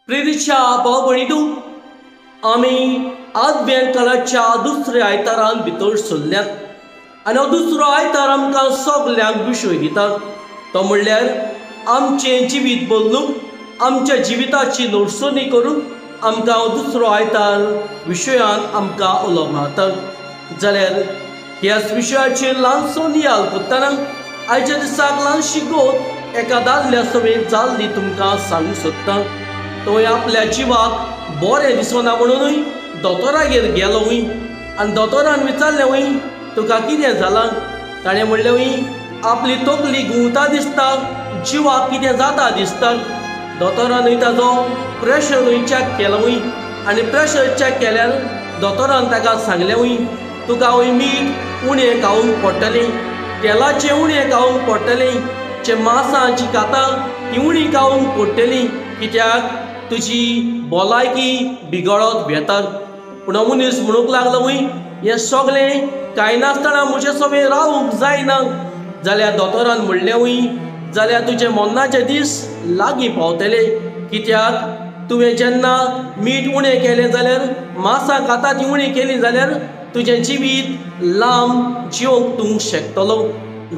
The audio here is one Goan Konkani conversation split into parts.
प्रेरीच्या भाव भयणींनो, आमी आदव्यान काळाच्या दुसऱ्या आयतारान भितर सरल्यात आनी हो दुसरो आयतार आमकां सगल्यांक विशय दिता, तो म्हणल्यार आमचें जिवीत बदलूंक, आमच्या जिविताची नोटसणी करूंक आमकां हो दुसरो आयतार विशयान आमकां उलो मारता. जाल्यार ह्याच विशयाचेर ल्हानसो नियाळ करतना आयच्या दिसाक ल्हानशी गोत एका दादल्या समेत जाल्ली तुमकां सांगूंक सोदता. तो आपल्या जिवाक बरें दिसना म्हणूनय दोतोरागेर गेलो वय आनी दोतोरान विचारलें वय, तुका कितें जालां? ताणें म्हणलें वय, आपली तकली घुंवता दिसता, जिवाक कितें जाता दिसता. दोतोरानूय ताजो प्रेशरूय चॅक केलो वय आनी प्रेशर चॅक केल्यार दोतोरान ताका सांगलें वय, तुका वय मीठ उणें खावंक पडटलें, तेलाचें उणें खावंक पडटलें, जे मासां जी खाता ती उणी खावंक पडटली, कित्याक तुजी भलायकी बिगडत वेता. पूण मनीस म्हणूंक लागलो वय, हें सगळें कांय नासतना म्हजे सगळें रावूंक जायना. जाल्यार दोतोरान म्हणलें वय, जाल्यार तुजे मरणाचे दीस लागीं पावतले, कित्याक तुवें जेन्ना मीठ उणें केलें जाल्यार, मासां खाता ती उणीं केली जाल्यार तुजें जिवीत लांब जिवंक तूं शकतलो.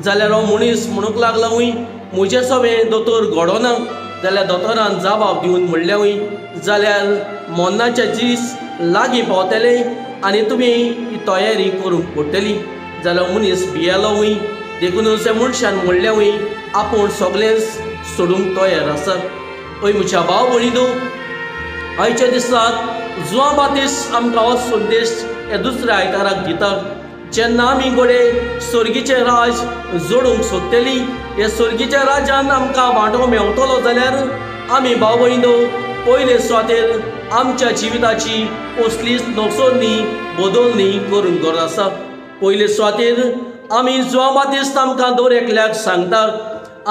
जाल्यार हो मनीस म्हणूंक लागलो वय, म्हजें सगळें दोतोर घडोना. जाल्यार दोतोरान जबाब दिवन म्हणलें वय, जाल्यार मरणाचे दीस लागीं पावतले आनी तुमी ही तयारी करूंक पडटली. जाल्यार मनीस भियेलो वय, देखूनच त्या मनशान म्हणलें वय, आपूण सगळेंच सोडूंक तयार आसा. हय म्हज्या भाव भयणींनो, आयच्या दिसाक जुआंव बातिस्त आमकां हो संदेश ह्या दुसऱ्या आयताराक दिता. जेन्ना आमी घडये सर्गीचें राज जोडूंक सोदतली, ह्या सर्गीच्या राज्यान आमकां वांटो मेवतलो जाल्यार आमी भाव भयणींनो पयले सुवातेर आमच्या जिविताची कसलीच नोकसणी बदलणी करूंक गरज आसा. पयले सुवातेर आमी जुआंव बातिस्त आमकां दर एकल्याक सांगता,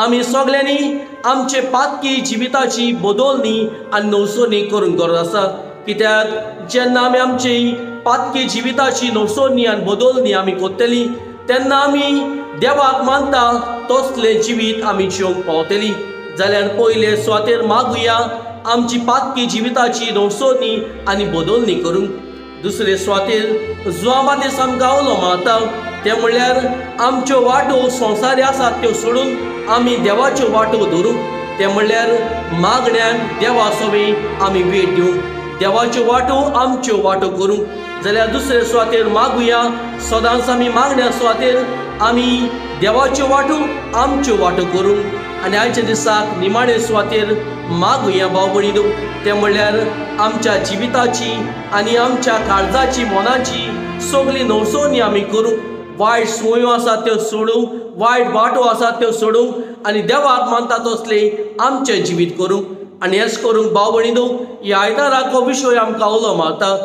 आमी सगल्यांनी आमचे पातकी जिविताची बदलणी आनी नवसणी करूंक गरज आसा. कित्याक जेन्ना आमी आमची पातकी जिविताची नवसणी आनी बदलणी आमी करतली तेन्ना आमी देवाक मानता तसलें जिवीत आमी जिवंक पावतली. जाल्यार पयले सुवातेर मागुया आमची पातकी जिविताची नवसणी आनी बदलणी करूंक. दुसरे सुवातेर जुआंव बातिस्त आमकां उलो मारता, तें म्हणल्यार आमच्यो वाटो संवसारी आसात त्यो सोडून आमी देवाच्यो वाटो धरूंक, तें म्हणल्यार मागण्याक देवा सवें आमी वेळ दिवंक, देवाच्यो वाटो आमच्यो वाटो करूंक. जाल्यार दुसरे सुवातेर मागुया सदांच आमी मागण्या सुवातेर आमी देवाच्यो वाटो आमच्यो वाटो करूंक. आनी आयच्या दिसाक निमाणे सुवातेर मागुया भाव भयणींनो, तें म्हणल्यार आमच्या जिविताची आनी आमच्या काळजाची मनाची सगळी नवसणी आमी करूंक, वायट संवयो आसात त्यो सोडूंक, वायट वाटो आसात त्यो सोडूंक आनी देवाक मानता तसलें आमचें जिवीत करूंक. आनी हेंच करूंक भाव भयणींनो ह्या आयताराक हो विशय आमकां उलो मारता.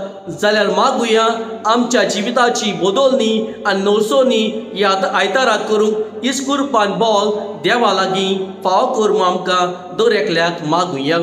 जाल्यार मागुया आमच्या जिविताची बदलणी आनी नवसणी ह्या आयताराक करूंक हीच कुरपान बोल देवा लागीं फाव कर म्हूण आमकां दर एकल्याक मागुया.